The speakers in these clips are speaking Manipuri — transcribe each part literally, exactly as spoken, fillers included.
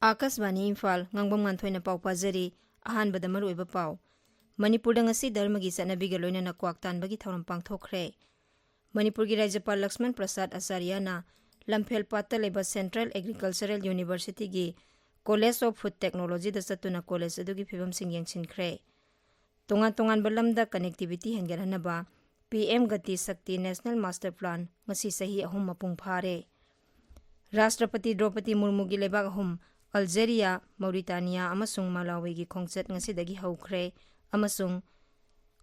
ꯑꯥꯀꯥꯁꯕꯥꯅꯤ ꯏꯝꯐꯥꯜ, ꯉꯥꯡꯕꯝ ꯉꯥꯟꯊꯣꯏꯅ ꯄꯥꯎ ꯄꯥꯖꯔꯤ꯫ ꯑꯍꯥꯟꯕꯗ ꯃꯔꯨꯑꯣꯏꯕ ꯄꯥꯎ꯫ ꯃꯅꯤꯄꯨꯔꯗ ꯉꯁꯤ ꯙꯔꯃꯒꯤ ꯆꯠꯅꯕꯤꯒ ꯂꯣꯏꯅꯅ ꯀ꯭ꯋꯥꯛ ꯇꯥꯟꯕꯒꯤ ꯊꯧꯔꯝ ꯄꯥꯡꯊꯣꯛꯈ꯭ꯔꯦ꯫ ꯃꯅꯤꯄꯨꯔꯒꯤ ꯔꯥꯖ꯭ꯌꯄꯥꯜ ꯂꯛꯁꯃꯟ ꯄ꯭ꯔꯁꯥꯗ ꯑꯆꯥꯔꯌꯥꯅ ꯂꯝꯐꯦꯜ ꯄꯥꯠꯇ ꯂꯩꯕ Central Agricultural Universityꯒꯤ College of Food Technologyꯗ ꯆꯠꯇꯨꯅ ꯀꯣꯂꯦꯖ ꯑꯗꯨꯒꯤ ꯐꯤꯕꯝꯁꯤꯡ ꯌꯦꯡꯁꯤꯟꯈ꯭ꯔꯦ꯫ ꯇꯣꯉꯥꯟ ꯇꯣꯉꯥꯟꯕ ꯂꯝꯗ connectivity ꯍꯦꯟꯒꯠꯍꯟꯅꯕ ꯄꯤ ꯑꯦꯝ ꯒꯇꯤ ꯁꯛꯇꯤ National Master Plan ꯉꯁꯤ ꯆꯍꯤ ꯑꯍꯨꯝ ꯃꯄꯨꯡ ꯐꯥꯔꯦ꯫ ꯔꯥꯁꯇ꯭ꯔꯄꯇꯤ ꯗ꯭ꯔꯧꯄꯗꯤ ꯃꯨꯔꯃꯨꯒꯤ ꯂꯩꯕꯥꯛ ꯑꯍꯨꯝ, ꯑꯜꯖꯦꯔꯤꯌꯥ, ꯃꯧꯔꯤꯇꯥꯅꯤꯌꯥ ꯑꯃꯁꯨꯡ ꯃꯥꯂꯥꯋꯤꯒꯤ ꯈꯣꯡꯆꯠ ꯉꯁꯤꯗꯒꯤ ꯍꯧꯈ꯭ꯔꯦ ꯑꯃꯁꯨꯡ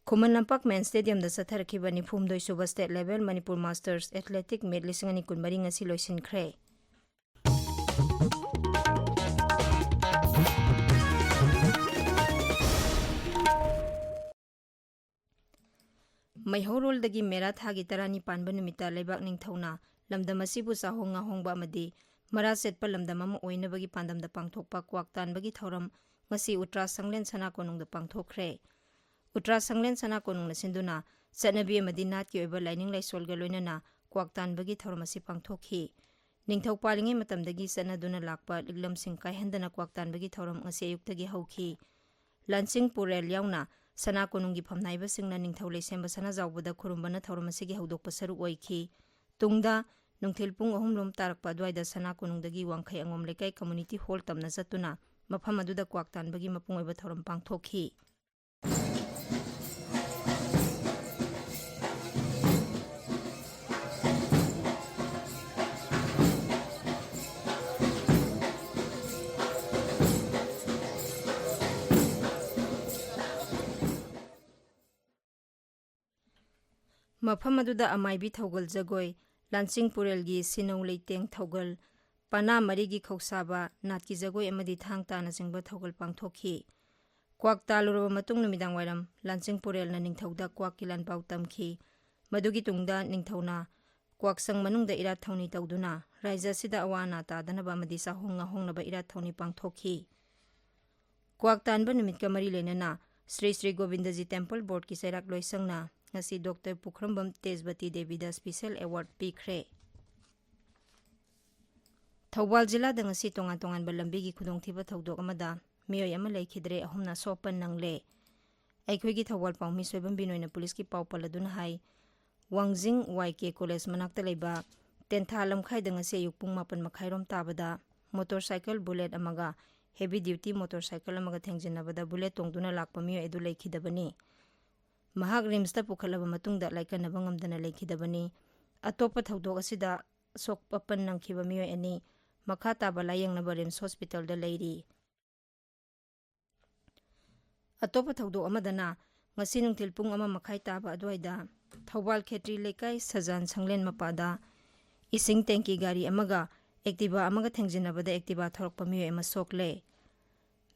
ꯈꯨꯃꯟ ꯂꯝꯄꯥꯛ ꯃꯦꯟ ꯁ꯭ꯇꯦꯗꯤꯌꯝꯗ ꯆꯠꯊꯔꯛꯈꯤꯕ ꯅꯤꯐꯨ ꯍꯨꯝꯗꯣꯏ ꯁꯨꯕ state level Manipur masters athletic ꯃꯤꯠ ꯂꯤꯁꯤꯡ ꯑꯅꯤ ꯀꯨꯟꯃꯔꯤ ꯉꯁꯤ ꯂꯣꯏꯁꯤꯟꯈ꯭ꯔꯦ꯫ ꯃꯩꯍꯧꯔꯣꯜꯗꯒꯤ ꯃꯦꯔꯥ ꯊꯥꯒꯤ ꯇꯔꯥꯅꯤ ꯄꯥꯟꯕ ꯅꯨꯃꯤꯠꯇ ꯂꯩꯕꯥꯛ ꯅꯤꯡꯊꯧꯅ ꯂꯝꯗꯝ ꯑꯁꯤꯕꯨ ꯆꯥꯍꯣꯡ ꯉꯥꯍꯣꯡꯕ ꯑꯃꯗꯤ ꯃꯔꯥ ꯆꯠꯄ ꯂꯝꯗꯝ ꯑꯃ ꯑꯣꯏꯅꯕꯒꯤ ꯄꯥꯟꯗꯝꯗ ꯄꯥꯡꯊꯣꯛꯄ ꯀ꯭ꯋꯥꯛ ꯇꯥꯟꯕꯒꯤ ꯊꯧꯔꯝ ꯉꯁꯤ ꯎꯇ꯭ꯔꯥ ꯁꯪꯂꯦꯟ ꯁꯅꯥ ꯀꯣꯅꯨꯡꯗ ꯄꯥꯡꯊꯣꯛꯈ꯭ꯔꯦ꯫ ꯎꯇ꯭ꯔꯥ ꯁꯪꯂꯦꯟ ꯁꯅꯥ ꯀꯣꯅꯨꯡꯅ ꯁꯤꯟꯗꯨꯅ ꯆꯠꯅꯕꯤ ꯑꯃꯗꯤ ꯅꯥꯠꯀꯤ ꯑꯣꯏꯕ ꯂꯥꯏꯅꯤꯡ ꯂꯥꯏꯁꯣꯜꯒ ꯂꯣꯏꯅꯅ ꯀ꯭ꯋꯥꯛ ꯇꯥꯟꯕꯒꯤ ꯊꯧꯔꯝ ꯑꯁꯤ ꯄꯥꯡꯊꯣꯛꯈꯤ꯫ ꯅꯤꯡꯊꯧ ꯄꯥꯜꯂꯤꯉꯩ ꯃꯇꯝꯗꯒꯤ ꯆꯠꯅꯗꯨꯅ ꯂꯥꯛꯄ ꯂꯤꯛꯂꯝꯁꯤꯡ ꯀꯥꯏꯍꯟꯗꯅ ꯀ꯭ꯋꯥꯛ ꯇꯥꯟꯕꯒꯤ ꯊꯧꯔꯝ ꯉꯁꯤ ꯑꯌꯨꯛꯇꯒꯤ ꯍꯧꯈꯤ꯫ ꯂꯥꯟꯆꯤꯡ ꯄꯨꯔꯦꯜ ꯌꯥꯎꯅ ꯁꯅꯥ ꯀꯣꯅꯨꯡꯒꯤ ꯐꯝꯅꯥꯏꯕꯁꯤꯡꯅ ꯅꯤꯡꯊꯧ ꯂꯩꯁꯦꯝꯕ ꯁꯅꯥꯖꯥꯎꯕꯗ ꯈꯨꯔꯨꯝꯕꯅ ꯊꯧꯔꯝ ꯑꯁꯤꯒꯤ ꯍꯧꯗꯣꯛꯄ ꯁꯔꯨꯛ ꯑꯣꯏꯈꯤ꯫ ꯇꯨꯡꯗ ꯅꯨꯡꯊꯤꯜ ꯄꯨꯡ ꯑꯍꯨꯝ ꯂꯣꯝ ꯇꯥꯔꯛꯄ ꯑꯗꯨꯋꯥꯏꯗ ꯁꯅꯥ ꯀꯣꯅꯨꯡꯗꯒꯤ ꯋꯥꯡꯈꯩ ꯑꯉꯣꯝ ꯂꯩꯀꯥꯏ community hall ꯇꯝꯅ ꯆꯠꯇꯨꯅ ꯃꯐꯝ ꯑꯗꯨꯗ ꯀ꯭ꯋꯥꯛ ꯇꯥꯟꯕꯒꯤ ꯃꯄꯨꯡ ꯑꯣꯏꯕ ꯊꯧꯔꯝ ꯄꯥꯡꯊꯣꯛꯈꯤ꯫ ꯃꯐꯝ ꯑꯗꯨꯗ ꯑꯃꯥꯏꯕꯤ ꯊꯧꯒꯜ ꯖꯒꯣꯏ, ꯂꯥꯟꯆꯤꯡ ꯄꯨꯔꯦꯜꯒꯤ ꯁꯤꯅꯧ ꯂꯩꯇꯦꯡ ꯊꯧꯒꯜ, ꯄꯅꯥ ꯃꯔꯤꯒꯤ ꯈꯧꯁꯥꯕ, ꯅꯥꯠꯀꯤ ꯖꯒꯣꯏ ꯑꯃꯗꯤ ꯊꯥꯡ ꯇꯥꯅꯆꯤꯡꯕ ꯊꯧꯒꯜ ꯄꯥꯡꯊꯣꯛꯈꯤ꯫ ꯀ꯭ꯋꯥꯛ ꯇꯥꯜꯂꯨꯔꯕ ꯃꯇꯨꯡ ꯅꯨꯃꯤꯗꯥꯡ ꯋꯥꯏꯔꯝ ꯂꯥꯟꯆꯤꯡ ꯄꯨꯔꯦꯜꯅ ꯅꯤꯡꯊꯧꯗ ꯀ꯭ꯋꯥꯛꯀꯤ ꯂꯥꯟꯄꯥꯎ ꯇꯝꯈꯤ꯫ ꯃꯗꯨꯒꯤ ꯇꯨꯡꯗ ꯅꯤꯡꯊꯧꯅ ꯀ꯭ꯋꯥꯛꯁꯪ ꯃꯅꯨꯡꯗ ꯏꯔꯥꯠ ꯊꯧꯅꯤ ꯇꯧꯗꯨꯅ ꯔꯥꯏꯖ ꯑꯁꯤꯗ ꯑꯋꯥ ꯑꯅꯥ ꯇꯥꯗꯅꯕ ꯑꯃꯗꯤ ꯆꯥꯍꯣꯡ ꯉꯥꯍꯣꯡꯅꯕ ꯏꯔꯥꯠ ꯊꯧꯅꯤ ꯄꯥꯡꯊꯣꯛꯈꯤ꯫ ꯀ꯭ꯋꯥꯛ ꯇꯥꯟꯕ ꯅꯨꯃꯤꯠꯀ ꯃꯔꯤ ꯂꯩꯅꯅ ꯁ꯭ꯔꯤ ꯁ꯭ꯔꯤ ꯒꯣꯕꯤꯟꯗꯖꯤ ꯇꯦꯝꯄꯜ ꯕꯣꯔꯗꯀꯤ ꯆꯩꯔꯥꯛ ꯂꯣꯏꯁꯪꯅ ꯉꯁꯤ ꯗꯣꯛꯇꯔ ꯄꯨꯈ꯭ꯔꯝꯕꯝ ꯇꯦꯖꯕꯇꯤ ꯗꯦꯕꯤꯗ special award ꯄꯤꯈ꯭ꯔꯦ꯫ ꯊꯧꯕꯥꯜ ꯖꯤꯂꯥꯗ ꯉꯁꯤ ꯇꯣꯉꯥꯟ ꯇꯣꯉꯥꯟꯕ ꯂꯝꯕꯤꯒꯤ ꯈꯨꯗꯣꯡꯊꯤꯕ ꯊꯧꯗꯣꯛ ꯑꯃꯗ ꯃꯤꯑꯣꯏ ꯑꯃ ꯂꯩꯈꯤꯗ꯭ꯔꯦ, ꯑꯍꯨꯝꯅ ꯑꯁꯣꯛ ꯑꯄꯟ ꯅꯪꯂꯦ꯫ ꯑꯩꯈꯣꯏꯒꯤ ꯊꯧꯕꯥꯜ ꯄꯥꯎꯃꯤ ꯁꯣꯏꯕꯝ ꯕꯤꯅꯣꯏꯅ ꯄꯨꯂꯤꯁꯀꯤ ꯄꯥꯎ ꯄꯜꯂꯗꯨꯅ ꯍꯥꯏ, ꯋꯥꯡꯖꯤꯡ ꯋꯥꯏ ꯀꯦ ꯀꯣꯂꯦꯖ ꯃꯅꯥꯛꯇ ꯂꯩꯕ ꯇꯦꯟꯊꯥ ꯂꯝꯈꯥꯏꯗ ꯉꯁꯤ ꯑꯌꯨꯛ ꯄꯨꯡ ꯃꯥꯄꯟ ꯃꯈꯥꯏꯔꯣꯝ ꯇꯥꯕꯗ ꯃꯣꯇꯣꯔ ꯁꯥꯏꯀꯜ ꯕꯨꯂꯦꯠ ꯑꯃꯒ ꯍꯦꯚꯤ ꯗ꯭ꯌꯨꯇꯤ ꯃꯣꯇꯣꯔ ꯁꯥꯏꯀꯜ ꯑꯃꯒ ꯊꯦꯡꯖꯤꯟꯅꯕꯗ ꯕꯨꯂꯦꯠ ꯇꯣꯡꯗꯨꯅ ꯂꯥꯛꯄ ꯃꯤꯑꯣꯏ ꯑꯗꯨ ꯂꯩꯈꯤꯗꯕꯅꯤ꯫ ꯃꯍꯥꯛ ꯔꯤꯝꯁꯇ ꯄꯨꯈꯠꯂꯕ ꯃꯇꯨꯡꯗ ꯂꯥꯏꯀꯠꯅꯕ ꯉꯝꯗꯅ ꯂꯩꯈꯤꯗꯕꯅꯤ꯫ ꯑꯇꯣꯞꯄ ꯊꯧꯗꯣꯛ ꯑꯁꯤꯗ ꯑꯁꯣꯛ ꯑꯄꯟ ꯅꯪꯈꯤꯕ ꯃꯤꯑꯣꯏ ꯑꯅꯤ ꯃꯈꯥ ꯇꯥꯕ ꯂꯥꯌꯦꯡꯅꯕ ꯔꯤꯝꯁ ꯍꯣꯁꯄꯤꯇꯥꯜꯗ ꯂꯩꯔꯤ꯫ ꯑꯇꯣꯞꯄ ꯊꯧꯗꯣꯛ ꯑꯃꯗꯅ ꯉꯁꯤ ꯅꯨꯡꯊꯤꯜ ꯄꯨꯡ ꯑꯃ ꯃꯈꯥꯏ ꯇꯥꯕ ꯑꯗꯨꯋꯥꯏꯗ ꯊꯧꯕꯥꯜ ꯈꯦꯇ꯭ꯔꯤ ꯂꯩꯀꯥꯏ ꯁꯖꯥꯟ ꯁꯪꯂꯦꯟ ꯃꯄꯥꯗ ꯏꯁꯤꯡ ꯇꯦꯡꯀꯤ ꯒꯥꯔꯤ ꯑꯃꯒ ꯑꯦꯛꯇꯤꯚꯥ ꯑꯃꯒ ꯊꯦꯡꯖꯤꯟꯅꯕꯗ ꯑꯦꯛꯇꯤꯚꯥ ꯊꯧꯔꯛꯄ ꯃꯤꯑꯣꯏ ꯑꯃ ꯁꯣꯛꯂꯦ꯫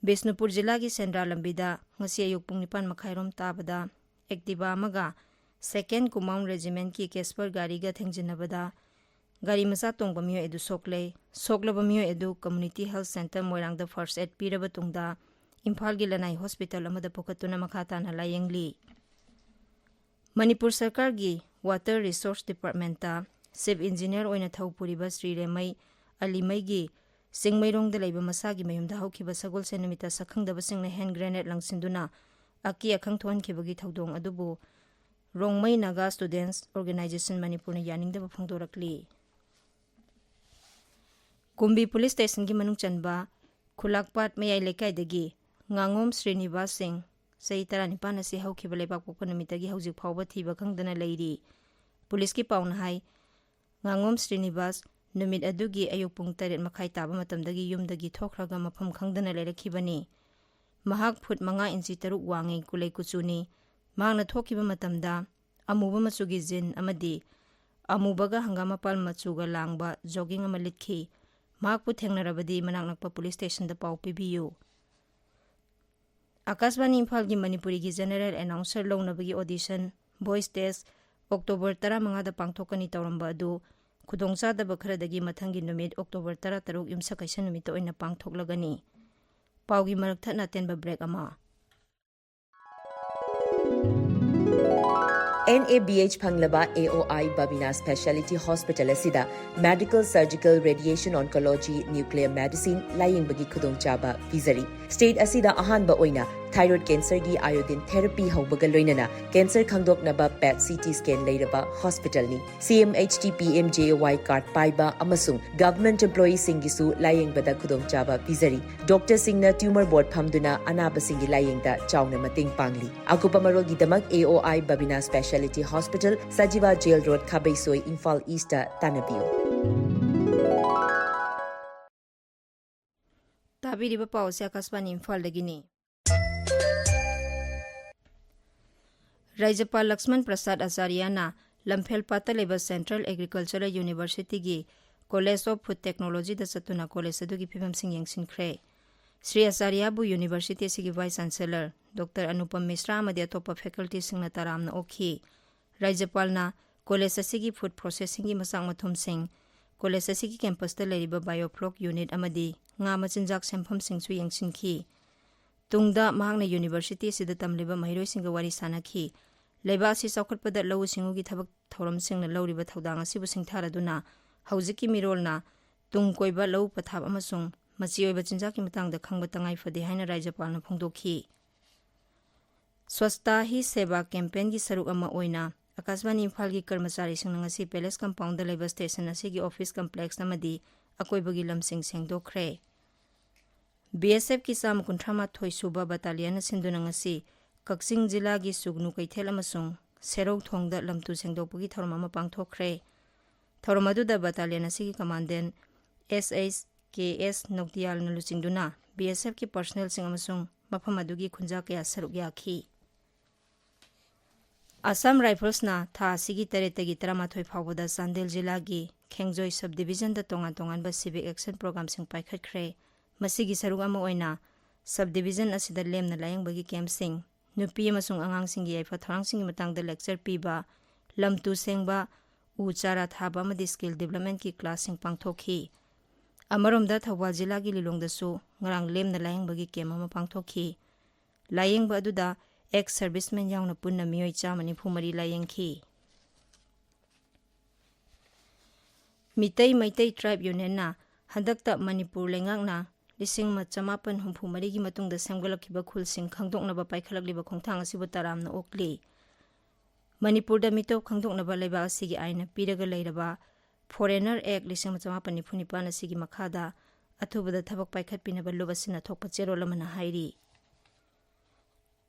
ꯕꯤꯁꯅꯨꯄꯨꯔ ꯖꯤꯂꯥꯒꯤ ꯁꯦꯟꯗ꯭ꯔꯥ ꯂꯝꯕꯤꯗ ꯉꯁꯤ ꯑꯌꯨꯛ ꯄꯨꯡ ꯅꯤꯄꯥꯟ ꯃꯈꯥꯏꯔꯣꯝ ꯇꯥꯕꯗ ꯑꯦꯛꯇꯤꯚꯥ ꯑꯃꯒ ꯁꯦꯀꯦꯟ ꯀꯨꯃꯥꯎꯟ ꯔꯦꯖꯤꯃꯦꯟꯠꯀꯤ ꯀꯦꯁꯄꯔ ꯒꯥꯔꯤꯒ ꯊꯦꯡꯖꯤꯟꯅꯕꯗ ꯒꯥꯔꯤ ꯃꯆꯥ ꯇꯣꯡꯕ ꯃꯤꯑꯣꯏ ꯑꯗꯨ ꯁꯣꯛꯂꯦ꯫ ꯁꯣꯛꯂꯕ ꯃꯤꯑꯣꯏ ꯑꯗꯨ ꯀꯝꯃ꯭ꯌꯨꯅꯤꯇꯤ ꯍꯦꯜꯊ ꯁꯦꯟꯇꯔ ꯃꯣꯏꯔꯥꯡꯗ ꯐꯥꯔꯁ ꯑꯦꯗ ꯄꯤꯔꯕ ꯇꯨꯡꯗ ꯏꯝꯐꯥꯜꯒꯤ ꯂꯅꯥꯏ ꯍꯣꯁꯄꯤꯇꯥꯜ ꯑꯃꯗ ꯄꯨꯈꯠꯇꯨꯅ ꯃꯈꯥ ꯇꯥꯅ ꯂꯥꯌꯦꯡꯂꯤ꯫ ꯃꯅꯤꯄꯨꯔ ꯁꯔꯀꯥꯔꯒꯤ ꯋꯥꯇꯔ ꯔꯤꯁꯣꯔꯁ ꯗꯤꯄꯥꯔꯠꯃꯦꯟꯠꯇ ꯆꯤꯐ ꯏꯟꯖꯤꯅꯤꯌꯔ ꯑꯣꯏꯅ ꯊꯧ ꯄꯨꯔꯤꯕ ꯁ꯭ꯔꯤ ꯔꯦꯃꯩ ꯑꯂꯤꯃꯩꯒꯤ ꯆꯤꯡꯃꯩꯔꯣꯡꯗ ꯂꯩꯕ ꯃꯁꯥꯒꯤ ꯃꯌꯨꯝꯗ ꯍꯧꯈꯤꯕ ꯁꯒꯣꯜꯁꯦꯟ ꯅꯨꯃꯤꯠꯇ ꯁꯛꯈꯪꯗꯕꯁꯤꯡꯅ ꯍꯦꯟ ꯒ꯭ꯔꯦꯅꯦꯗ ꯂꯪꯁꯤꯟꯗꯨꯅ ꯑꯀꯤ ꯑꯈꯪ ꯊꯣꯛꯍꯟꯈꯤꯕꯒꯤ ꯊꯧꯗꯣꯡ ꯑꯗꯨꯕꯨ ꯔꯣꯡꯃꯩ ꯅꯥꯒꯥ ꯁ꯭ꯇꯨꯗꯦꯟꯠꯁ ꯑꯣꯔꯒꯅꯥꯏꯖꯦꯁꯟ ꯃꯅꯤꯄꯨꯔꯅ ꯌꯥꯅꯤꯡꯗꯕ ꯐꯣꯡꯗꯣꯔꯛꯂꯤ꯫ ꯀꯨꯝꯕꯤ ꯄꯨꯂꯤꯁ ꯁ꯭ꯇꯦꯁꯟꯒꯤ ꯃꯅꯨꯡ ꯆꯟꯕ ꯈꯨꯂꯥꯛꯄꯥꯠ ꯃꯌꯥꯏ ꯂꯩꯀꯥꯏꯗꯒꯤ ꯉꯥꯉꯣꯝ ꯁ꯭ꯔꯤꯅꯤꯕꯥꯁ ꯁꯤꯡ, ꯆꯍꯤ ꯇꯔꯥꯅꯤꯄꯥꯟ ꯑꯁꯤ ꯍꯧꯈꯤꯕ ꯂꯩꯕꯥꯛꯄꯣꯛꯄ ꯅꯨꯃꯤꯠꯇꯒꯤ ꯍꯧꯖꯤꯛ ꯐꯥꯎꯕ ꯊꯤꯕ ꯈꯪꯗꯅ ꯂꯩꯔꯤ꯫ ꯄꯨꯂꯤꯁꯀꯤ ꯄꯥꯎꯅ ꯍꯥꯏ, ꯉꯥꯉꯣꯝ ꯁ꯭ꯔꯤꯅꯤꯕꯥꯁ ꯅꯨꯃꯤꯠ ꯑꯗꯨꯒꯤ ꯑꯌꯨꯛ ꯄꯨꯡ ꯇꯔꯦꯠ ꯃꯈꯥꯏ ꯇꯥꯕ ꯃꯇꯝꯗꯒꯤ ꯌꯨꯝꯗꯒꯤ ꯊꯣꯛꯈ꯭ꯔꯒ ꯃꯐꯝ ꯈꯪꯗꯅ ꯂꯩꯔꯛꯈꯤꯕꯅꯤ꯫ ꯃꯍꯥꯛ ꯐꯨꯠ ꯃꯉꯥ ꯏꯟꯆꯤ ꯇꯔꯨꯛ ꯋꯥꯡꯉꯤ, ꯀꯨꯂꯩ ꯀꯨꯆꯨꯅꯤ꯫ ꯃꯍꯥꯛꯅ ꯊꯣꯛꯈꯤꯕ ꯃꯇꯝꯗ ꯑꯃꯨꯕ ꯃꯆꯨꯒꯤ ꯖꯤꯟ ꯑꯃꯗꯤ ꯑꯃꯨꯕꯒ ꯍꯪꯒꯥꯝ ꯃꯄꯥꯜ ꯃꯆꯨꯒ ꯂꯥꯡꯕ ꯖꯣꯒꯤꯡ ꯑꯃ ꯂꯤꯠꯈꯤ꯫ ꯃꯍꯥꯛꯄꯨ ꯊꯦꯡꯅꯔꯕꯗꯤ ꯃꯅꯥꯛ ꯅꯛꯄ ꯄꯨꯂꯤꯁ ꯁ꯭ꯇꯦꯁꯟꯗ ꯄꯥꯎ ꯄꯤꯕꯤꯌꯨ꯫ ꯑꯀꯥꯁꯕꯥꯅꯤ ꯏꯝꯐꯥꯜꯒꯤ ꯃꯅꯤꯄꯨꯔꯤꯒꯤ ꯖꯦꯅꯔꯦꯜ ꯑꯦꯅꯥꯎꯟꯁꯔ ꯂꯧꯅꯕꯒꯤ ꯑꯣꯗꯤꯁꯟ, ꯚꯣꯏꯁ ꯇꯦꯁ, ꯑꯣꯛꯇꯣꯕꯔ ꯇꯔꯥꯃꯉꯥꯗ ꯄꯥꯡꯊꯣꯛꯀꯅꯤ ꯇꯧꯔꯝꯕ ꯑꯗꯨ ꯈꯨꯗꯣꯡꯆꯥꯗꯕ ꯈꯔꯗꯒꯤ ꯃꯊꯪꯒꯤ ꯅꯨꯃꯤꯠ ꯑꯣꯛꯇꯣꯕꯔ ꯇꯔꯥꯇꯔꯨꯛ ꯌꯨꯝꯁꯀꯩꯁ ꯅꯨꯃꯤꯠꯇ ꯑꯣꯏꯅ ꯄꯥꯡꯊꯣꯛꯂꯒꯅꯤ꯫ ꯄꯥꯎꯒꯤ ꯃꯔꯛ ꯊꯠꯅ ꯑꯇꯦꯟꯕ ꯕ꯭ꯔꯦꯛ ꯑꯃ꯫ ꯑꯦꯟ ꯑꯦ ꯕꯤ ꯑꯩꯆ ꯐꯪꯂꯕ A O I Babina speciality hospital ꯑꯁꯤꯗ medical, surgical, radiation oncology, nuclear medicine ꯂꯥꯌꯦꯡꯕꯒꯤ ꯈꯨꯗꯣꯡꯆꯥꯕ ꯄꯤꯖꯔꯤ꯫ ꯁ꯭ꯇꯦꯠ ꯑꯁꯤꯗ ꯑꯍꯥꯟꯕ ꯑꯣꯏꯅ ꯊꯥꯏꯔꯣꯏꯗ ꯀꯦꯟꯁꯔꯒꯤ ꯑꯥꯏꯑꯣꯗꯤꯟ ꯊꯦꯔꯥꯄꯤ ꯍꯧꯕꯒ ꯂꯣꯏꯅꯅ ꯀꯦꯟꯁꯔ ꯈꯪꯗꯣꯛꯅꯕ ꯄꯦꯠ ꯁꯤ ꯇꯤ ꯁ꯭ꯀꯦꯟ ꯂꯩꯔꯕ ꯍꯣꯁꯄꯤꯇꯥꯜꯅꯤ꯫ C M H T P M J A Y card ꯄꯥꯏꯕ ꯑꯃꯁꯨꯡ ꯒꯚꯔꯟꯃꯦꯟꯠ ꯑꯦꯝꯄ꯭ꯂꯣꯌꯤꯁꯤꯡꯒꯤꯁꯨ ꯂꯥꯌꯦꯡꯕꯗ ꯈꯨꯗꯣꯡꯆꯥꯕ ꯄꯤꯖꯔꯤ꯫ ꯗꯣꯛꯇꯔꯁꯤꯡꯅ ꯇ꯭ꯌꯨꯃꯔ ꯕꯣꯔꯗ ꯐꯝꯗꯨꯅ ꯑꯅꯥꯕꯁꯤꯡꯒꯤ ꯂꯥꯌꯦꯡꯗ ꯆꯥꯎꯅ ꯃꯇꯦꯡ ꯄꯥꯡꯂꯤ꯫ ꯑꯀꯨꯞꯄ ꯃꯔꯣꯜꯒꯤꯗꯃꯛ A O I Babina speciality hospital, Sajiwa jail road, Khabeisoi, Imphal east ꯇꯥꯟꯅꯕꯤꯌꯨ꯫ ꯇꯥꯕꯤꯔꯤꯕ ꯄꯥꯎ ꯑꯁꯤ ꯑꯀꯥꯁꯕꯥꯅꯤ ꯏꯝꯐꯥꯜꯗꯒꯤꯅꯤ꯫ ꯔꯥꯖ꯭ꯌꯄꯥꯜ ꯂꯛꯁꯃꯟ ꯄ꯭ꯔꯁꯥꯗ ꯑꯆꯥꯔꯌꯅ ꯂꯝꯐꯦꯜꯄꯥꯠꯇ ꯂꯩꯕ ꯁꯦꯟꯇ꯭ꯔꯦꯜ ꯑꯦꯒ꯭ꯔꯤꯀꯜꯆꯔꯦꯜ ꯌꯨꯅꯤꯚꯔꯁꯤꯇꯤꯒꯤ ꯀꯣꯂꯦꯖ ꯑꯣꯐ ꯐꯨꯗ ꯇꯦꯛꯅꯣꯂꯣꯖꯤꯗ ꯆꯠꯇꯨꯅ ꯀꯣꯂꯦꯖ ꯑꯗꯨꯒꯤ ꯐꯤꯕꯝꯁꯤꯡ ꯌꯦꯡꯁꯤꯟꯈ꯭ꯔꯦ꯫ ꯁ꯭ꯔꯤ ꯑꯆꯥꯔꯌꯕꯨ ꯌꯨꯅꯤꯚꯔꯁꯤꯇꯤ ꯑꯁꯤꯒꯤ vice chancellor doctor Anupam Mishra ꯑꯃꯗꯤ ꯑꯇꯣꯞꯄ ꯐꯦꯀꯜꯇꯤꯁꯤꯡꯅ ꯇꯔꯥꯝꯅ ꯑꯣꯛꯈꯤ꯫ ꯔꯥꯖ꯭ꯌꯄꯥꯜꯅ ꯀꯣꯂꯦꯖ ꯑꯁꯤꯒꯤ ꯐꯨꯗ ꯄ꯭ꯔꯣꯁꯦꯁꯤꯡꯒꯤ ꯃꯆꯥꯛ ꯃꯊꯨꯝꯁꯤꯡ, ꯀꯣꯂꯦꯖ ꯑꯁꯤꯒꯤ ꯀꯦꯝꯄꯁꯇ ꯂꯩꯔꯤꯕ ꯕꯥꯏꯑꯣꯐ꯭ꯂꯣꯛ ꯌꯨꯅꯤꯠ ꯑꯃꯗꯤ ꯉꯥ ꯃꯆꯤꯟꯖꯥꯛ ꯁꯦꯝꯐꯝꯁꯤꯡꯁꯨ ꯌꯦꯡꯁꯤꯟꯈꯤ꯫ ꯇꯨꯡꯗ ꯃꯍꯥꯛꯅ ꯌꯨꯅꯤꯚꯔꯁꯤꯇꯤ ꯑꯁꯤꯗ ꯇꯝꯂꯤꯕ ꯃꯍꯩꯔꯣꯏꯁꯤꯡꯒ ꯋꯥꯔꯤ ꯁꯥꯅꯈꯤ꯫ ꯂꯩꯕꯥꯛ ꯑꯁꯤ ꯆꯥꯎꯈꯠꯄꯗ ꯂꯧꯎ ꯁꯤꯡꯎꯒꯤ ꯊꯕꯛ ꯊꯧꯔꯝꯁꯤꯡꯅ ꯂꯧꯔꯤꯕ ꯊꯧꯗꯥꯡ ꯑꯁꯤꯕꯨ ꯁꯤꯡꯊꯥꯔꯗꯨꯅ ꯍꯧꯖꯤꯛꯀꯤ ꯃꯤꯔꯣꯜꯅ ꯇꯨꯡ ꯀꯣꯏꯕ ꯂꯧꯎ ꯄꯊꯥꯞ ꯑꯃꯁꯨꯡ ꯃꯆꯤ ꯑꯣꯏꯕ ꯆꯤꯟꯖꯥꯛꯀꯤ ꯃꯇꯥꯡꯗ ꯈꯪꯕ ꯇꯉꯥꯏ ꯐꯗꯦ ꯍꯥꯏꯅ ꯔꯥꯖ꯭ꯌꯄꯥꯜꯅ ꯐꯣꯡꯗꯣꯛꯈꯤ꯫ ꯁ꯭ꯋꯁꯇꯥ ꯍꯤ ꯁꯦꯕꯥ ꯀꯦꯝꯄꯦꯟꯒꯤ ꯁꯔꯨꯛ ꯑꯃ ꯑꯣꯏꯅ ꯑꯀꯥꯁꯕꯥꯅꯤ ꯏꯝꯐꯥꯜꯒꯤ ꯀꯔꯃꯆꯥꯔꯤꯁꯤꯡꯅ ꯉꯁꯤ ꯄꯦꯂꯦꯁ ꯀꯝꯄꯥꯎꯟꯗ ꯂꯩꯕ ꯁ꯭ꯇꯦꯁꯟ ꯑꯁꯤꯒꯤ ꯑꯣꯐꯤꯁ ꯀꯝꯄ꯭ꯂꯦꯛꯁ ꯑꯃꯗꯤ ꯑꯀꯣꯏꯕꯒꯤ ꯂꯝꯁꯤꯡ ꯁꯦꯡꯗꯣꯛꯈ꯭ꯔꯦ꯫ ꯕꯤ ꯑꯦꯁ ꯑꯦꯐꯀꯤ ꯆꯥꯝꯃ ꯀꯨꯟꯊ꯭ꯔꯥ ꯃꯥꯊꯣꯏ ꯁꯨꯕ ꯕꯠꯇꯥꯂꯤꯌꯟꯅ ꯁꯤꯟꯗꯨꯅ ꯉꯁꯤ ꯀꯛꯆꯤꯡ ꯖꯤꯂꯥꯒꯤ ꯁꯨꯒꯅꯨ ꯀꯩꯊꯦꯜ ꯑꯃꯁꯨꯡ ꯁꯦꯔꯧ ꯊꯣꯡꯗ ꯂꯝꯇꯨ ꯁꯦꯡꯗꯣꯛꯄꯒꯤ ꯊꯧꯔꯝ ꯑꯃ ꯄꯥꯡꯊꯣꯛꯈ꯭ꯔꯦ꯫ ꯊꯧꯔꯝ ꯑꯗꯨꯗ ꯕꯠꯇꯥꯂꯤꯌꯟ ꯑꯁꯤꯒꯤ ꯀꯃꯥꯟꯗꯦꯟ ꯑꯦꯁ ꯑꯩꯆ ꯀꯦ ꯑꯦꯁ ꯅꯣꯛꯇꯤꯌꯥꯜꯅ ꯂꯨꯆꯤꯡꯗꯨꯅ ꯕꯤ ꯑꯦꯁ ꯑꯦꯐꯀꯤ ꯄꯔꯁꯅꯦꯜꯁꯤꯡ ꯑꯃꯁꯨꯡ ꯃꯐꯝ ꯑꯗꯨꯒꯤ ꯈꯨꯟꯖꯥ ꯀꯌꯥ ꯁꯔꯨꯛ ꯌꯥꯈꯤ꯫ ꯑꯁꯥꯝ ꯔꯥꯏꯐꯜꯁꯅ ꯊꯥ ꯑꯁꯤꯒꯤ ꯇꯔꯦꯠꯇꯒꯤ ꯇꯔꯥꯃꯥꯊꯣꯏ ꯐꯥꯎꯕꯗ ꯆꯥꯟꯗꯦꯜ ꯖꯤꯂꯥꯒꯤ ꯈꯦꯡꯖꯣꯏ ꯁꯕ ꯗꯤꯕꯤꯖꯟꯗ ꯇꯣꯉꯥꯟ ꯇꯣꯉꯥꯟꯕ ꯁꯤꯚꯤꯛ ꯑꯦꯛꯁꯟ ꯄ꯭ꯔꯣꯒ꯭ꯔꯥꯝꯁꯤꯡ ꯄꯥꯏꯈꯠꯈ꯭ꯔꯦ꯫ ꯃꯁꯤꯒꯤ ꯁꯔꯨꯛ ꯑꯃ ꯑꯣꯏꯅ ꯁꯕ ꯗꯤꯕꯤꯖꯟ ꯑꯁꯤꯗ ꯂꯦꯝꯅ ꯂꯥꯌꯦꯡꯕꯒꯤ ꯀꯦꯝꯞꯁꯤꯡ, ꯅꯨꯄꯤ ꯑꯃꯁꯨꯡ ꯑꯉꯥꯡꯁꯤꯡꯒꯤ ꯌꯥꯏꯐ ꯊꯧꯔꯥꯡꯁꯤꯡꯒꯤ ꯃꯇꯥꯡꯗ ꯂꯦꯛꯆꯔ ꯄꯤꯕ, ꯂꯝ ꯇꯨ ꯁꯦꯡꯕ, ꯎ ꯆꯥꯔꯥ ꯊꯥꯕ ꯑꯃꯗꯤ ꯁ꯭ꯀꯤꯜ ꯗꯤꯕ꯭ꯂꯞꯃꯦꯟꯠꯀꯤ ꯀ꯭ꯂꯥꯁꯁꯤꯡ ꯄꯥꯡꯊꯣꯛꯈꯤ꯫ ꯑꯃꯔꯣꯝꯗ ꯊꯧꯕꯥꯜ ꯖꯤꯂꯥꯒꯤ ꯂꯤꯂꯣꯡꯗꯁꯨ ꯉꯔꯥꯡ ꯂꯦꯝꯅ ꯂꯥꯌꯦꯡꯕꯒꯤ ꯀꯦꯝꯞ ꯑꯃ ꯄꯥꯡꯊꯣꯛꯈꯤ꯫ ꯂꯥꯌꯦꯡꯕ ꯑꯗꯨꯗ ꯑꯦꯛꯁ ꯁꯔꯚꯤꯁꯃꯦꯟ ꯌꯥꯎꯅ ꯄꯨꯟꯅ ꯃꯤꯑꯣꯏ ꯆꯥꯝꯃ ꯅꯤꯐꯨ ꯃꯔꯤ ꯂꯥꯌꯦꯡꯈꯤ꯫ ꯃꯤꯇꯩ ꯃꯩꯇꯩ ꯇ꯭ꯔꯥꯏꯕ ꯌꯨꯅꯤꯌꯟꯅ ꯍꯟꯗꯛꯇ ꯃꯅꯤꯄꯨꯔ ꯂꯩꯉꯥꯛꯅ ꯂꯤꯁꯤꯡ ꯑꯃ ꯆꯃꯥꯄꯟ ꯍꯨꯝꯐꯨ ꯃꯔꯤꯒꯤ ꯃꯇꯨꯡꯗ ꯁꯦꯝꯒꯠꯂꯛꯈꯤꯕ ꯈꯨꯜꯁꯤꯡ ꯈꯪꯗꯣꯛꯅꯕ ꯄꯥꯏꯈꯠꯂꯛꯂꯤꯕ ꯈꯣꯡꯊꯥꯡ ꯑꯁꯤꯕꯨ ꯇꯔꯥꯝꯅ ꯑꯣꯛꯂꯤ꯫ ꯃꯅꯤꯄꯨꯔꯗ ꯃꯤꯇꯣꯞ ꯈꯪꯗꯣꯛꯅꯕ ꯂꯩꯕꯥꯛ ꯑꯁꯤꯒꯤ ꯑꯥꯏꯟꯅ ꯄꯤꯔꯒ ꯂꯩꯔꯕ ꯐꯣꯔꯦꯅꯔ ꯑꯦꯛ ꯂꯤꯁꯤꯡ ꯑꯃ ꯆꯃꯥꯄꯟ ꯅꯤꯐꯨ ꯅꯤꯄꯥꯟ ꯑꯁꯤꯒꯤ ꯃꯈꯥꯗ ꯑꯊꯨꯕꯗ ꯊꯕꯛ ꯄꯥꯏꯈꯠꯄꯤꯅꯕ ꯂꯨꯞ ꯑꯁꯤꯅ ꯊꯣꯛꯄ ꯆꯦꯔꯣꯜ ꯑꯃꯅ ꯍꯥꯏꯔꯤ꯫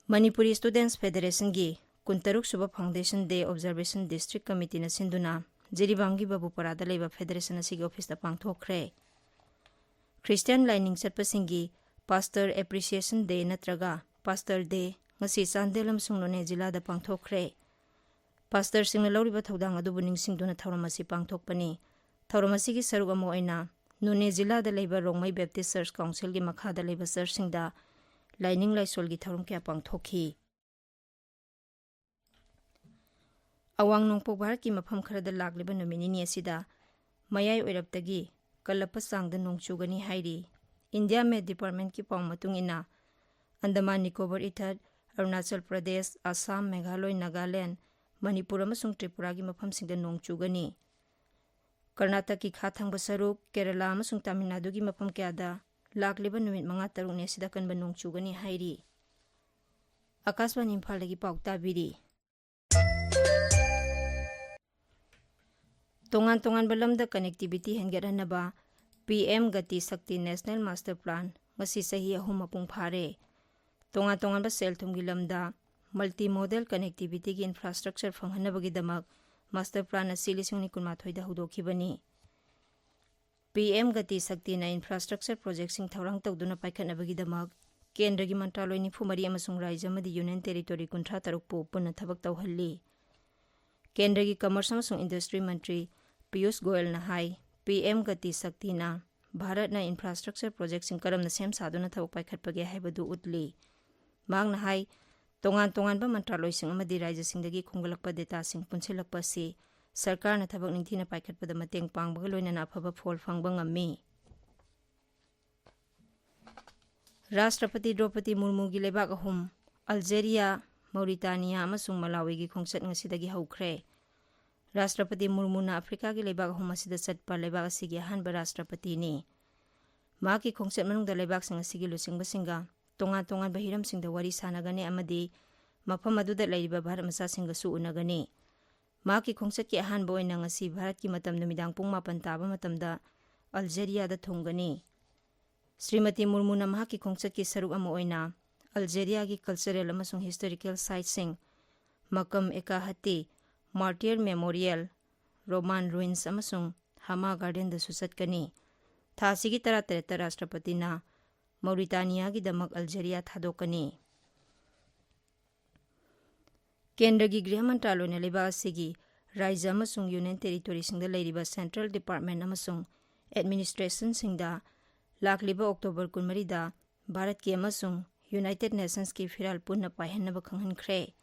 ꯃꯅꯤꯄꯨꯔꯤ ꯁ꯭ꯇꯨꯗꯦꯟꯠꯁ ꯐꯦꯗꯔꯦꯁꯟꯒꯤ ꯀꯨꯟꯇꯔꯨꯛ ꯁꯨꯕ ꯐꯥꯎꯟꯗꯦꯁꯟ ꯗꯦ ꯑꯣꯕꯖꯔꯕꯦꯁꯟ ꯗꯤꯁꯇ꯭ꯔꯤꯛ ꯀꯃꯤꯇꯤꯅ ꯁꯤꯟꯗꯨꯅ ꯖꯤꯔꯤꯕꯥꯝꯒꯤ ꯕꯥꯕꯨꯄꯥꯔꯥꯗ ꯂꯩꯕ ꯐꯦꯗꯔꯦꯁꯟ ꯑꯁꯤꯒꯤ ꯑꯣꯐꯤꯁꯇ ꯄꯥꯡꯊꯣꯛꯈ꯭ꯔꯦ꯫ ꯈ꯭ꯔꯤꯁꯇꯤꯌꯥꯟ ꯂꯥꯏꯅꯤꯡ ꯆꯠꯄꯁꯤꯡꯒꯤ ꯄꯥꯁꯇꯔ ꯑꯦꯄ꯭ꯔꯤꯁꯤꯌꯦꯁꯟ ꯗꯦ ꯅꯠꯇ꯭ꯔꯒ ꯄꯥꯁꯇꯔ ꯗꯦ ꯉꯁꯤ ꯆꯥꯟꯗꯦꯜ ꯑꯃꯁꯨꯡ ꯅꯣꯅꯦ ꯖꯤꯂꯥꯗ ꯄꯥꯡꯊꯣꯛꯈ꯭ꯔꯦ꯫ ꯄꯥꯁꯇꯔꯁꯤꯡꯅ ꯂꯧꯔꯤꯕ ꯊꯧꯗꯥꯡ ꯑꯗꯨꯕꯨ ꯅꯤꯡꯁꯤꯡꯗꯨꯅ ꯊꯧꯔꯝ ꯑꯁꯤ ꯄꯥꯡꯊꯣꯛꯄꯅꯤ꯫ ꯊꯧꯔꯝ ꯑꯁꯤꯒꯤ ꯁꯔꯨꯛ ꯑꯃ ꯑꯣꯏꯅ ꯅꯣꯅꯦ ꯖꯤꯂꯥꯗ ꯂꯩꯕ ꯔꯣꯡꯃꯩ ꯕꯦꯞꯇꯤꯁ ꯆꯔꯆ ꯀꯥꯎꯟꯁꯤꯜꯒꯤ ꯃꯈꯥꯗ ꯂꯩꯕ ꯆꯔꯆꯁꯤꯡꯗ ꯂꯥꯏꯅꯤꯡ ꯂꯥꯏꯁꯣꯜꯒꯤ ꯊꯧꯔꯝ ꯀꯌꯥ ꯄꯥꯡꯊꯣꯛꯈꯤ꯫ ꯑꯋꯥꯡ ꯅꯣꯡꯄꯣꯛ ꯚꯥꯔꯠꯀꯤ ꯃꯐꯝ ꯈꯔꯗ ꯂꯥꯛꯂꯤꯕ ꯅꯨꯃꯤꯠ ꯅꯤꯅꯤ ꯑꯁꯤꯗ ꯃꯌꯥꯏ ꯑꯣꯏꯔꯞꯇꯒꯤ ꯀꯜꯂꯛꯄ ꯆꯥꯡꯗ ꯅꯣꯡ ꯆꯨꯒꯅꯤ ꯍꯥꯏꯔꯤ꯫ ꯏꯟꯗꯤꯌꯥ ꯃꯦꯠ ꯗꯤꯄꯥꯔꯠꯃꯦꯟꯠꯀꯤ ꯄꯥꯎ ꯃꯇꯨꯡ ꯏꯟꯅ, ꯑꯟꯗꯃꯥꯟ ꯅꯤꯀꯣꯕꯔ ꯏꯊꯠ, ꯑꯔꯨꯅꯥꯆꯜ ꯄ꯭ꯔꯗꯦꯁ, ꯑꯁꯥꯝ, ꯃꯦꯘꯥꯂꯣꯏ, ꯅꯥꯒꯥꯂꯦꯟ, ꯃꯅꯤꯄꯨꯔ ꯑꯃꯁꯨꯡ ꯇ꯭ꯔꯤꯄꯨꯔꯥꯒꯤ ꯃꯐꯝꯁꯤꯡꯗ ꯅꯣꯡ ꯆꯨꯒꯅꯤ꯫ ꯀꯔꯅꯥꯇꯛꯀꯤ ꯈꯥ ꯊꯪꯕ ꯁꯔꯨꯛ, ꯀꯦꯔꯂꯥ ꯑꯃꯁꯨꯡ ꯇꯥꯃꯤꯜ ꯅꯥꯗꯨꯒꯤ ꯃꯐꯝ ꯀꯌꯥꯗ ꯂꯥꯛꯂꯤꯕ ꯅꯨꯃꯤꯠ ꯃꯉꯥ ꯇꯔꯨꯛꯅꯤ ꯑꯁꯤꯗ ꯑꯀꯟꯕ ꯅꯣꯡ ꯆꯨꯒꯅꯤ ꯍꯥꯏꯔꯤ꯫ ꯑꯀꯥꯁꯕꯥꯅꯤ ꯏꯝꯐꯥꯜꯗꯒꯤ ꯄꯥꯎ ꯇꯥꯕꯤꯔꯤ꯫ ꯇꯣꯉꯥꯟ ꯇꯣꯉꯥꯟꯕ ꯂꯝꯗ ꯀꯅꯦꯛꯇꯤꯚꯤꯇꯤ ꯍꯦꯟꯒꯠꯍꯟꯅꯕ ꯄꯤ ꯑꯦꯝ ꯒꯇꯤ ꯁꯛꯇꯤ ꯅꯦꯁꯅꯦꯜ ꯃꯥꯁꯇꯔ ꯄ꯭ꯂꯥꯟ ꯉꯁꯤ ꯆꯍꯤ ꯑꯍꯨꯝ ꯃꯄꯨꯡ ꯐꯥꯔꯦ꯫ ꯇꯣꯉꯥꯟ ꯇꯣꯉꯥꯟꯕ ꯁꯦꯜ ꯊꯨꯝꯒꯤ ꯂꯝꯗ ꯃꯜꯇꯤ ꯃꯣꯗꯦꯜ ꯀꯅꯦꯛꯇꯤꯚꯤꯇꯤꯒꯤ ꯏꯟꯐ꯭ꯔꯥꯁ꯭ꯇ꯭ꯔꯛꯆꯔ ꯐꯪꯍꯟꯅꯕꯒꯤꯗꯃꯛ ꯃꯥꯁꯇꯔ ꯄ꯭ꯂꯥꯟ ꯑꯁꯤ ꯂꯤꯁꯤꯡ ꯑꯅꯤ ꯀꯨꯟꯃꯥꯊꯣꯏꯗ ꯍꯧꯗꯣꯛꯈꯤꯕꯅꯤ꯫ ꯄꯤ ꯑꯦꯝ ꯒꯇꯤ ꯁꯛꯇꯤꯅ ꯏꯟꯐ꯭ꯔꯥꯁ꯭ꯇ꯭ꯔꯛꯆꯔ ꯄ꯭ꯔꯣꯖꯦꯛꯁꯤꯡ ꯊꯧꯔꯥꯡ ꯇꯧꯗꯨꯅ ꯄꯥꯏꯈꯠꯅꯕꯒꯤꯗꯃꯛ ꯀꯦꯟꯗ꯭ꯔꯒꯤ ꯃꯟꯇ꯭ꯔꯥꯂꯣꯏ ꯅꯤꯐꯨ ꯃꯔꯤ ꯑꯃꯁꯨꯡ ꯔꯥꯖ꯭ꯌ ꯑꯃꯗꯤ ꯌꯨꯅꯤꯌꯟ ꯇꯦꯔꯤꯇꯣꯔꯤ ꯀꯨꯟꯊ꯭ꯔꯥ ꯇꯔꯨꯛꯄꯨ ꯄꯨꯟꯅ ꯊꯕꯛ ꯇꯧꯍꯜꯂꯤ꯫ ꯀꯦꯟꯗ꯭ꯔꯒꯤ ꯀꯃꯔꯁ ꯑꯃꯁꯨꯡ ꯏꯟꯗꯁꯇ꯭ꯔꯤ ꯃꯟꯇ꯭ꯔꯤ ꯄꯤꯌꯨꯁ ꯒꯣꯌꯜꯅ ꯍꯥꯏ, ꯄꯤ ꯑꯦꯝ ꯒꯇꯤ ꯁꯛꯇꯤꯅ ꯚꯥꯔꯠꯅ ꯏꯟꯐ꯭ꯔꯥꯁ꯭ꯇ꯭ꯔꯛꯆꯔ ꯄ꯭ꯔꯣꯖꯦꯛꯁꯤꯡ ꯀꯔꯝꯅ ꯁꯦꯝ ꯁꯥꯗꯨꯅ ꯊꯕꯛ ꯄꯥꯏꯈꯠꯄꯒꯦ ꯍꯥꯏꯕꯗꯨ ꯎꯠꯂꯤ꯫ ꯃꯍꯥꯛꯅ ꯍꯥꯏ, ꯇꯣꯉꯥꯟ ꯇꯣꯉꯥꯟꯕ ꯃꯟꯇ꯭ꯔꯥꯂꯣꯏꯁꯤꯡ ꯑꯃꯗꯤ ꯔꯥꯖ꯭ꯌꯁꯤꯡꯗꯒꯤ ꯈꯣꯝꯒꯠꯂꯛꯄ ꯗꯦꯇꯥꯁꯤꯡ ꯄꯨꯟꯁꯤꯜꯂꯛꯄ ꯑꯁꯤ ꯁꯔꯀꯥꯔꯅ ꯊꯕꯛ ꯅꯤꯡꯊꯤꯅ ꯄꯥꯏꯈꯠꯄꯗ ꯃꯇꯦꯡ ꯄꯥꯡꯕꯒ ꯂꯣꯏꯅꯅ ꯑꯐꯕ ꯐꯣꯜ ꯐꯪꯕ ꯉꯝꯃꯤ꯫ ꯔꯥꯁꯇ꯭ꯔꯄꯇꯤ ꯗ꯭ꯔꯧꯄꯗꯤ ꯃꯨꯔꯃꯨꯒꯤ ꯂꯩꯕꯥꯛ ꯑꯍꯨꯝ, ꯑꯜꯖꯦꯔꯤꯌꯥ, ꯃꯧꯔꯤꯇꯥꯅꯤꯌꯥ ꯑꯃꯁꯨꯡ ꯃꯂꯥꯋꯤꯒꯤ ꯈꯣꯡꯆꯠ ꯉꯁꯤꯗꯒꯤ ꯍꯧꯈ꯭ꯔꯦ꯫ ꯔꯥꯁꯇ꯭ꯔꯄꯇꯤ ꯃꯨꯔꯃꯨꯅ ꯑꯐ꯭ꯔꯤꯀꯥꯒꯤ ꯂꯩꯕꯥꯛ ꯑꯍꯨꯝ ꯑꯁꯤꯗ ꯆꯠꯄ ꯂꯩꯕꯥꯛ ꯑꯁꯤꯒꯤ ꯑꯍꯥꯟꯕ ꯔꯥꯁꯇ꯭ꯔꯄꯇꯤꯅꯤ꯫ ꯃꯍꯥꯛꯀꯤ ꯈꯣꯡꯆꯠ ꯃꯅꯨꯡꯗ ꯂꯩꯕꯥꯛꯁꯤꯡ ꯑꯁꯤꯒꯤ ꯂꯨꯆꯤꯡꯕꯁꯤꯡꯒ ꯇꯣꯉꯥꯟ ꯇꯣꯉꯥꯟꯕ ꯍꯤꯔꯝꯁꯤꯡꯗ ꯋꯥꯔꯤ ꯁꯥꯟꯅꯒꯅꯤ ꯑꯃꯗꯤ ꯃꯐꯝ ꯑꯗꯨꯗ ꯂꯩꯔꯤꯕ ꯚꯥꯔꯠ ꯃꯆꯥꯁꯤꯡꯒꯁꯨ ꯎꯅꯒꯅꯤ꯫ ꯃꯍꯥꯛꯀꯤ ꯈꯣꯡꯆꯠꯀꯤ ꯑꯍꯥꯟꯕ ꯑꯣꯏꯅ ꯉꯁꯤ ꯚꯥꯔꯠꯀꯤ ꯃꯇꯝ ꯅꯨꯃꯤꯗꯥꯡ ꯄꯨꯡ ꯃꯥꯄꯟ ꯇꯥꯕ ꯃꯇꯝꯗ ꯑꯜꯖꯦꯔꯤꯌꯥꯗ ꯊꯨꯡꯒꯅꯤ꯫ ꯁ꯭ꯔꯤꯃꯇꯤ ꯃꯨꯔꯃꯨꯅ ꯃꯍꯥꯛꯀꯤ ꯈꯣꯡꯆꯠꯀꯤ ꯁꯔꯨꯛ ꯑꯃ ꯑꯣꯏꯅ ꯑꯜꯖꯦꯔꯤꯌꯥꯒꯤ ꯀꯜꯆꯔꯦꯜ ꯑꯃꯁꯨꯡ ꯍꯤꯁꯇꯣꯔꯤꯀꯦꯜ ꯁꯥꯏꯠꯁꯤꯡ, ꯃꯀꯝ ꯑꯦꯀꯥꯍꯠꯇꯤ, ꯃꯥꯔꯇꯤꯌꯔ ꯃꯦꯃꯣꯔꯤꯌꯦꯜ, ꯔꯣꯃꯥꯟ ꯔꯨꯏꯟꯁ ꯑꯃꯁꯨꯡ ꯍꯃꯥ ꯒꯥꯔꯗꯦꯟꯗꯁꯨ ꯆꯠꯀꯅꯤ꯫ ꯊꯥ ꯑꯁꯤꯒꯤ ꯇꯔꯥꯇꯔꯦꯠꯇ ꯔꯥꯁꯇ꯭ꯔꯄꯇꯤꯅ ꯃꯧꯔꯤꯇꯥꯅꯤꯌꯥꯒꯤꯗꯃꯛ ꯑꯜꯖꯦꯔꯤꯌꯥ ꯊꯥꯗꯣꯛꯀꯅꯤ꯫ ꯀꯦꯟꯗ꯭ꯔꯒꯤ ꯒ꯭ꯔꯤꯍ ꯃꯟꯇ꯭ꯔꯥꯂꯣꯏꯅ ꯂꯩꯕꯥꯛ ꯑꯁꯤꯒꯤ ꯔꯥꯖ꯭ꯌ ꯑꯃꯁꯨꯡ ꯌꯨꯅꯤꯌꯟ ꯇꯦꯔꯤꯇꯣꯔꯤꯁꯤꯡꯗ ꯂꯩꯔꯤꯕ ꯁꯦꯟꯇ꯭ꯔꯦꯜ ꯗꯤꯄꯥꯔꯠꯃꯦꯟ ꯑꯃꯁꯨꯡ ꯑꯦꯗꯃꯤꯅꯤꯁꯇ꯭ꯔꯦꯁꯟꯁꯤꯡꯗ ꯂꯥꯛꯂꯤꯕ ꯑꯣꯛꯇꯣꯕꯔ ꯀꯨꯟꯃꯔꯤꯗ ꯚꯥꯔꯠꯀꯤ ꯑꯃꯁꯨꯡ ꯌꯨꯅꯥꯏꯇꯦꯗ ꯅꯦꯁꯟꯁꯀꯤ ꯐꯤꯔꯥꯜ ꯄꯨꯟꯅ ꯄꯥꯏꯍꯟꯅꯕ ꯈꯪꯍꯟꯈ꯭ꯔꯦ꯫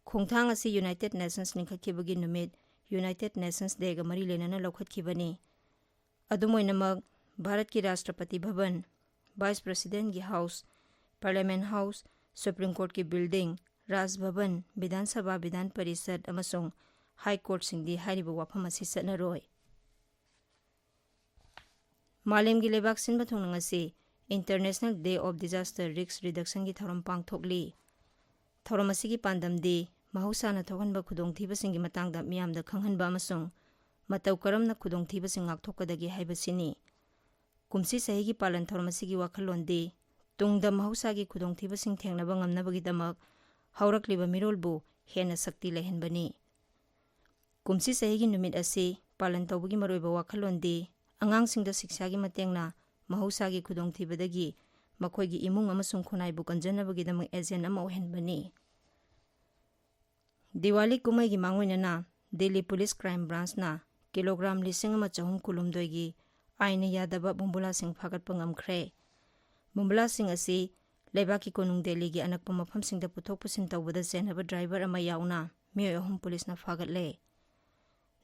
ꯈꯣꯡꯊꯥꯡ ꯑꯁꯤ ꯌꯨꯅꯥꯏꯇꯦꯗ ꯅꯦꯁꯟꯁ ꯂꯤꯡꯈꯠꯈꯤꯕꯒꯤ ꯅꯨꯃꯤꯠ, ꯌꯨꯅꯥꯏꯇꯦꯗ ꯅꯦꯁꯟꯁ ꯗꯦꯒ ꯃꯔꯤ ꯂꯩꯅꯅ ꯂꯧꯈꯠꯈꯤꯕꯅꯤ꯫ ꯑꯗꯨꯝ ꯑꯣꯏꯅꯃꯛ, ꯚꯥꯔꯠꯀꯤ ꯔꯥꯁꯇ꯭ꯔꯄꯇꯤ ꯚꯕꯟ, ꯚꯥꯏꯁ ꯄ꯭ꯔꯦꯁꯤꯗꯦꯟꯠꯀꯤ ꯍꯥꯎꯁ, ꯄꯥꯔꯂꯤꯌꯥꯃꯦꯟꯠ ꯍꯥꯎꯁ, ꯁꯨꯄ꯭ꯔꯤꯝ ꯀꯣꯔꯠꯀꯤ ꯕꯤꯜꯗꯤꯡ, ꯔꯥꯖ ꯚꯕꯟ, ꯕꯤꯙꯥꯟ ꯁꯚꯥ, ꯕꯤꯙꯥꯟ ꯄꯔꯤꯁꯠ ꯑꯃꯁꯨꯡ ꯍꯥꯏ ꯀꯣꯔꯠꯁꯤꯡꯗꯤ ꯍꯥꯏꯔꯤꯕ ꯋꯥꯐꯝ ꯑꯁꯤ ꯆꯠꯅꯔꯣꯏ꯫ ꯃꯥꯂꯦꯝꯒꯤ ꯂꯩꯕꯥꯛ ꯁꯤꯟꯕ ꯊꯨꯡꯅ ꯉꯁꯤ International Day of Disaster Risk Reductionꯒꯤ ꯊꯧꯔꯝ ꯄꯥꯡꯊꯣꯛꯂꯤ꯫ ꯊꯧꯔꯝ ꯑꯁꯤꯒꯤ ꯄꯥꯟꯗꯝꯗꯤ ꯃꯍꯧꯁꯥꯅ ꯊꯣꯛꯍꯟꯕ ꯈꯨꯗꯣꯡꯊꯤꯕꯁꯤꯡꯒꯤ ꯃꯇꯥꯡꯗ ꯃꯤꯌꯥꯝꯗ ꯈꯪꯍꯟꯕ ꯑꯃꯁꯨꯡ ꯃꯇꯧ ꯀꯔꯝꯅ ꯈꯨꯗꯣꯡꯊꯤꯕꯁꯤꯡ ꯉꯥꯛꯊꯣꯛꯀꯗꯒꯦ ꯍꯥꯏꯕꯁꯤꯅꯤ꯫ ꯀꯨꯝꯁꯤ ꯆꯍꯤꯒꯤ ꯄꯥꯂꯟ ꯊꯧꯔꯝ ꯑꯁꯤꯒꯤ ꯋꯥꯈꯜꯂꯣꯟꯗꯤ ꯇꯨꯡꯗ ꯃꯍꯧꯁꯥꯒꯤ ꯈꯨꯗꯣꯡꯊꯤꯕꯁꯤꯡ ꯊꯦꯡꯅꯕ ꯉꯝꯅꯕꯒꯤꯗꯃꯛ ꯍꯧꯔꯛꯂꯤꯕ ꯃꯤꯔꯣꯜꯕꯨ ꯍꯦꯟꯅ ꯁꯛꯇꯤ ꯂꯩꯍꯟꯕꯅꯤ꯫ ꯀꯨꯝꯁꯤ ꯆꯍꯤꯒꯤ ꯅꯨꯃꯤꯠ ꯑꯁꯤ ꯄꯥꯂꯟ ꯇꯧꯕꯒꯤ ꯃꯔꯨꯑꯣꯏꯕ ꯋꯥꯈꯜꯂꯣꯟꯗꯤ ꯑꯉꯥꯡꯁꯤꯡꯗ ꯁꯤꯛꯁꯥꯒꯤ ꯃꯇꯦꯡꯅ ꯃꯍꯧꯁꯥꯒꯤ ꯈꯨꯗꯣꯡꯊꯤꯕꯗꯒꯤ ꯃꯈꯣꯏꯒꯤ ꯏꯃꯨꯡ ꯑꯃꯁꯨꯡ ꯈꯨꯟꯅꯥꯏꯕꯨ ꯀꯟꯖꯅꯕꯒꯤꯗꯃꯛ ꯑꯦꯖꯦꯟ ꯑꯃ ꯑꯣꯏꯍꯟꯕꯅꯤ꯫ ꯗꯤꯋꯥꯂꯤ ꯀꯨꯝꯍꯩꯒꯤ ꯃꯥꯡꯑꯣꯏꯅꯅ ꯗꯤꯜꯂꯤ ꯄꯨꯂꯤꯁ ꯀ꯭ꯔꯥꯏꯝ ꯕ꯭ꯔꯥꯟꯁꯅ ꯀꯤꯂꯣꯒ꯭ꯔꯥꯝ ꯂꯤꯁꯤꯡ ꯑꯃ ꯆꯍꯨꯝ ꯀꯨꯟꯍꯨꯝꯗꯣꯏꯒꯤ ꯑꯥꯏꯟꯅ ꯌꯥꯗꯕ ꯕꯣꯝꯕꯨꯂꯥꯁꯤꯡ ꯐꯥꯒꯠꯄ ꯉꯝꯈ꯭ꯔꯦ꯫ ꯕꯣꯝꯕꯨꯂꯥꯁꯤꯡ ꯑꯁꯤ ꯂꯩꯕꯥꯛꯀꯤ ꯀꯣꯅꯨꯡ ꯗꯦꯜꯂꯤꯒꯤ ꯑꯅꯛꯄ ꯃꯐꯝꯁꯤꯡꯗ ꯄꯨꯊꯣꯛ ꯄꯨꯁꯤꯟ ꯇꯧꯕꯗ ꯆꯦꯟꯅꯕ ꯗ꯭ꯔꯥꯏꯚꯔ ꯑꯃ ꯌꯥꯎꯅ ꯃꯤꯑꯣꯏ ꯑꯍꯨꯝ ꯄꯨꯂꯤꯁꯅ ꯐꯥꯒꯠꯂꯦ꯫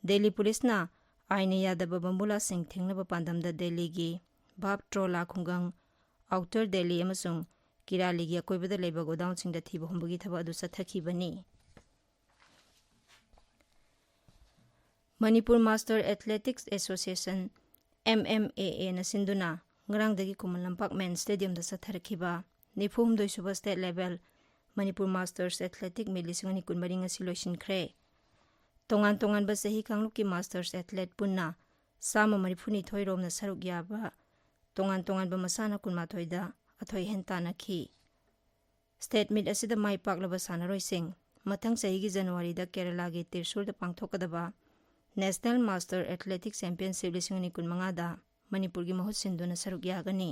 ꯗꯦꯜꯂꯤ ꯄꯨꯂꯤꯁꯅ ꯑꯥꯏꯟꯅ ꯌꯥꯗꯕ ꯕꯣꯝꯕꯨꯂꯥꯁꯤꯡ ꯊꯤꯡꯅꯕ ꯄꯥꯟꯗꯝꯗ ꯗꯦꯜꯂꯤꯒꯤ ꯚꯥꯞ ꯇ꯭ꯔꯣꯂꯥ ꯈꯨꯡꯒꯪ, ꯑꯥꯎꯇꯔ ꯗꯦꯜꯂꯤ ꯑꯃꯁꯨꯡ ꯀꯤꯔꯥꯂꯤꯒꯤ ꯑꯀꯣꯏꯕꯗ ꯂꯩꯕ ꯒꯣꯗꯥꯎꯟꯁꯤꯡꯗ ꯊꯤꯕ ꯍꯨꯝꯕꯒꯤ ꯊꯕꯛ ꯑꯗꯨ ꯆꯠꯊꯈꯤꯕꯅꯤ꯫ Manipur master athletics association, M M A ꯑꯦꯅ ꯁꯤꯟꯗꯨꯅ ꯉꯔꯥꯡꯗꯒꯤ ꯈꯨꯃꯟ ꯂꯝꯄꯥꯛ ꯃꯦꯟ ꯁ꯭ꯇꯦꯗꯤꯌꯝꯗ ꯆꯠꯊꯔꯛꯈꯤꯕ ꯅꯤꯐꯨ ꯍꯨꯝꯗꯣꯏ ꯁꯨꯕ state level Manipur masters athletic ꯃꯤꯠ ꯂꯤꯁꯤꯡ ꯑꯅꯤ ꯀꯨꯟꯃꯔꯤ ꯉꯁꯤ ꯂꯣꯏꯁꯤꯟꯈ꯭ꯔꯦ꯫ ꯇꯣꯉꯥꯟ ꯇꯣꯉꯥꯟꯕ ꯆꯍꯤ ꯀꯥꯡꯂꯨꯞꯀꯤ ꯃꯥꯁꯇꯔꯁ ꯑꯦꯊꯂꯦꯠ ꯄꯨꯟꯅ ꯆꯥꯝꯃ ꯃꯔꯤꯐꯨꯅꯤꯊꯣꯏ ꯔꯣꯝꯅ ꯁꯔꯨꯛ ꯌꯥꯕ ꯇꯣꯉꯥꯟ ꯇꯣꯉꯥꯟꯕ ꯃꯁꯥꯟꯅ ꯀꯨꯟꯃꯥꯊꯣꯏꯗ ꯑꯊꯣꯏ ꯑꯍꯦꯟ ꯇꯥꯟꯅꯈꯤ꯫ ꯁ꯭ꯇꯦꯠ ꯃꯤꯠ ꯑꯁꯤꯗ ꯃꯥꯏ ꯄꯥꯛꯂꯕ ꯁꯥꯟꯅꯔꯣꯏꯁꯤꯡ ꯃꯊꯪ ꯆꯍꯤꯒꯤ ꯖꯅꯋꯥꯔꯤꯗ ꯀꯦꯔꯂꯥꯒꯤ ꯇ꯭ꯔꯤꯁꯨꯔꯗ ꯄꯥꯡꯊꯣꯛꯀꯗꯕ ꯅꯦꯁꯅꯦꯜ ꯃꯥꯁꯇꯔ ꯑꯦꯊꯂꯦꯇꯤꯛ ꯆꯦꯝꯄꯤꯌꯟꯁꯤꯞ ꯂꯤꯁꯤꯡ ꯑꯅꯤ ꯀꯨꯟꯃꯉꯥꯗ ꯃꯅꯤꯄꯨꯔꯒꯤ ꯃꯍꯨꯠ ꯁꯤꯟꯗꯨꯅ ꯁꯔꯨꯛ ꯌꯥꯒꯅꯤ꯫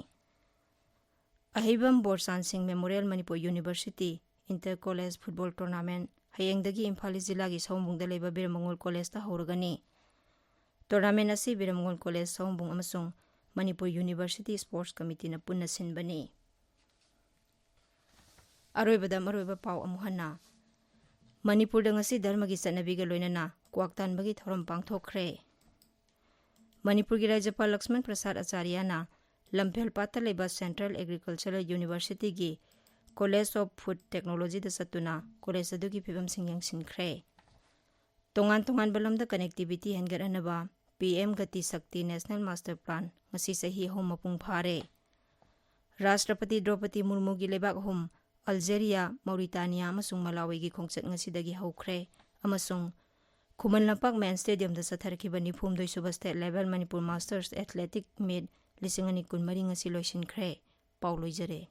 ꯑꯍꯩꯕꯝ Borchan Singh memorial Manipur university inter college football tournament ꯍꯌꯦꯡꯗꯒꯤ ꯏꯝꯐꯥꯜ ꯏꯁ ꯖꯤꯂꯥꯒꯤ ꯁꯑꯣꯝꯕꯨꯡꯗ ꯂꯩꯕ ꯕꯤꯔꯃꯉꯣꯜ ꯀꯣꯂꯦꯖꯇ ꯍꯧꯔꯒꯅꯤ꯫ ꯇꯣꯔꯅꯥꯃꯦꯟ ꯑꯁꯤ ꯕꯤꯔꯃꯉꯣꯜ ꯀꯣꯂꯦꯖ ꯁꯑꯣꯝꯕꯨꯡ ꯑꯃꯁꯨꯡ ꯃꯅꯤꯄꯨꯔ ꯌꯨꯅꯤꯚꯔꯁꯤꯇꯤ ꯁ꯭ꯄꯣꯔꯠꯁ ꯀꯃꯤꯇꯤꯅ ꯄꯨꯟꯅ ꯁꯤꯟꯕꯅꯤ꯫ ꯑꯔꯣꯏꯕꯗ ꯃꯔꯨꯑꯣꯏꯕ ꯄꯥꯎ ꯑꯃꯨꯛ ꯍꯟꯅ꯫ ꯃꯅꯤꯄꯨꯔꯗ ꯉꯁꯤ ꯙꯔꯃꯒꯤ ꯆꯠꯅꯕꯤꯒ ꯂꯣꯏꯅꯅ ꯀ꯭ꯋꯥꯛ ꯇꯥꯟꯕꯒꯤ ꯊꯧꯔꯝ ꯄꯥꯡꯊꯣꯛꯈ꯭ꯔꯦ꯫ ꯃꯅꯤꯄꯨꯔꯒꯤ ꯔꯥꯖ꯭ꯌꯄꯥꯜ ꯂꯛꯁꯃꯟ ꯄ꯭ꯔꯁꯥꯗ ꯑꯆꯥꯔꯌꯥꯅ ꯂꯝꯐꯦꯜꯄꯥꯠꯇ ꯂꯩꯕ ꯁꯦꯟꯇ꯭ꯔꯦꯜ ꯑꯦꯒ꯭ꯔꯤꯀꯜꯆꯔꯦꯜ ꯌꯨꯅꯤꯚꯔꯁꯤꯇꯤꯒꯤ ꯀꯣꯂꯦꯖ ꯑꯣꯐ ꯐꯨꯗ ꯇꯦꯛꯅꯣꯂꯣꯖꯤꯗ ꯆꯠꯇꯨꯅ ꯀꯣꯂꯦꯖ ꯑꯗꯨꯒꯤ ꯐꯤꯕꯝꯁꯤꯡ ꯌꯦꯡꯁꯤꯟꯈ꯭ꯔꯦ꯫ ꯇꯣꯉꯥꯟ ꯇꯣꯉꯥꯟꯕ ꯂꯝꯗ ꯀꯅꯦꯛꯇꯤꯚꯤꯇꯤ ꯍꯦꯟꯒꯠꯍꯟꯅꯕ ꯄꯤ ꯑꯦꯝ ꯒꯇꯤ ꯁꯛꯇꯤ ꯅꯦꯁꯅꯦꯜ ꯃꯥꯁꯇꯔ ꯄ꯭ꯂꯥꯟ ꯉꯁꯤ ꯆꯍꯤ ꯑꯍꯨꯝ ꯃꯄꯨꯡ ꯐꯥꯔꯦ꯫ ꯔꯥꯁꯇ꯭ꯔꯄꯇꯤ ꯗ꯭ꯔꯧꯄꯗꯤ ꯃꯨꯔꯃꯨꯒꯤ ꯂꯩꯕꯥꯛ ꯑꯍꯨꯝ, ꯑꯜꯖꯦꯔꯤꯌꯥ, ꯃꯧꯔꯤꯇꯥꯅꯤꯌꯥ ꯑꯃꯁꯨꯡ ꯃꯂꯥꯋꯤꯒꯤ ꯈꯣꯡꯆꯠ ꯉꯁꯤꯗꯒꯤ ꯍꯧꯈ꯭ꯔꯦ ꯑꯃꯁꯨꯡ ꯈꯨꯃꯟ ꯂꯝꯄꯥꯛ ꯃꯦꯟ ꯁ꯭ꯇꯦꯗꯤꯌꯝꯗ ꯆꯠꯊꯔꯛꯈꯤꯕ ꯅꯤꯐꯨ ꯍꯨꯝꯗꯣꯏ ꯁꯨꯕ state level Manipur masters athletic ꯃꯤꯠ ꯂꯤꯁꯤꯡ ꯑꯅꯤ ꯀꯨꯟꯃꯔꯤ ꯉꯁꯤ ꯂꯣꯏꯁꯤꯟꯈ꯭ꯔꯦ꯫ ꯄꯥꯎ ꯂꯣꯏꯖꯔꯦ꯫